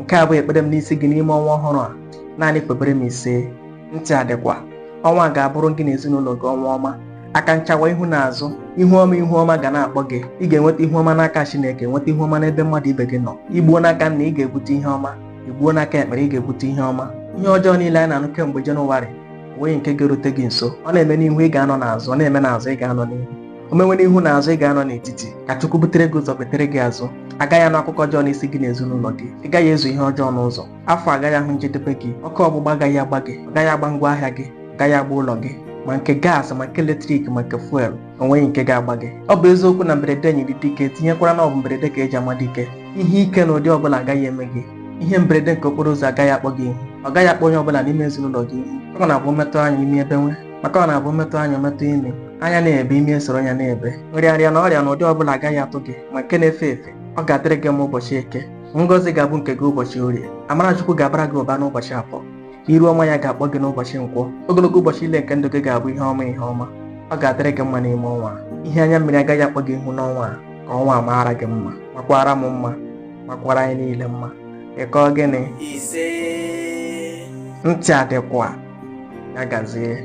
Nke a bụ ekpere m n'isi gị n'ime ọnwa ọhụrụ a. Naanị kpebere m ise. Ntị adịkwa. Ọnwa a ga-abụrụ gị na ezinụlọ gị ọnwa ọma. Aka nchawa ihu na azụ, ihu ọma ihu ọma ga na-akpọ gị. Ị ga-enweta ihu ọma n'aka Chineke, nweta ihu ọma n'ebe mmadụ ibe gị nọ. Igbuo n'aka nna, ị ga-ebute ihe ọma. Igbuo n'aka ekpere, ị ga-ebute ihe ọma. Ihe ọjọọ niile anyị na-anụ kemgbe Jenụwarị onweghị nke ga-erute gị nso. Ọ na-eme n'ihu, ị ga-anọ n'azụ. Ọ na-eme n'azụ, ị ga-anọ n'ihu. O mewe n'ihu na azụ, ị ga-anọ n'etiti. Ka Chukwu butere gị ụzọ, kpetere gị azụ. Agaghị anụ akụkọ ọjọọ n'isi gị na ezinụlọ gị. Ị gaghị ezu ihe ọjọọ n'ụzọ. Afọ agaghị ahụ njedebe gị. Ọkụ ọgbụgba agaghị agba gị. Ọ gaghị agba ngwa ahịa gị. Ọ gaghị agba ụlọ gị, ma nke gaasị, ma nke eletrik, ma nke fuel, onweghị nke ga-agba gị. Ọ bụ eziokwu na mberede nyiri dike, tinyekwara na ọ bụ mberede ka eji ama dike. Ihe ike na ụdị ọbụla agaghị eme gị. Ihe mberede nke okporo ụzọ agaghị akpọ gị ihu. Ọ gaghị akpọ onye ọbụla n'ime ezinụlọ gị ihu. Ọ na-abụ mmetụ anya imi ebe nwe, maka ọ na-abụ mmetụ anya metụ imi, anya na-ebe, imi esoro anya na-ebe. Nrịanrịa na ọrịa na ụdị ọbụla agaghị atụ gị, ma nke na-efe efe. Ọ ga-adịrị gị mma ụbọchị Eke. Ngọzi ga-abụ nke gị ụbọchị Orie. Amara Chukwu ga-abara gị ụba n'ụbọchị Afọ. Iru ọma ya ga-akpọ gị n'ụbọchị Nkwọ. Ogologo ụbọchị ile nke ndụ gị ga-abụ ihe ọma, ihe ọma. Ọ ga-adịrị gị mma n'ime ọnwa a. Ihe anya mmiri agaghị akpọ gị ihu n'ọnwa a. Ka ọnwa a maara gị mma, makwara m mma, makwara anyị niile mma. Ịkọ gịnị? Ise. Ntị adịkwa. Ya gazie.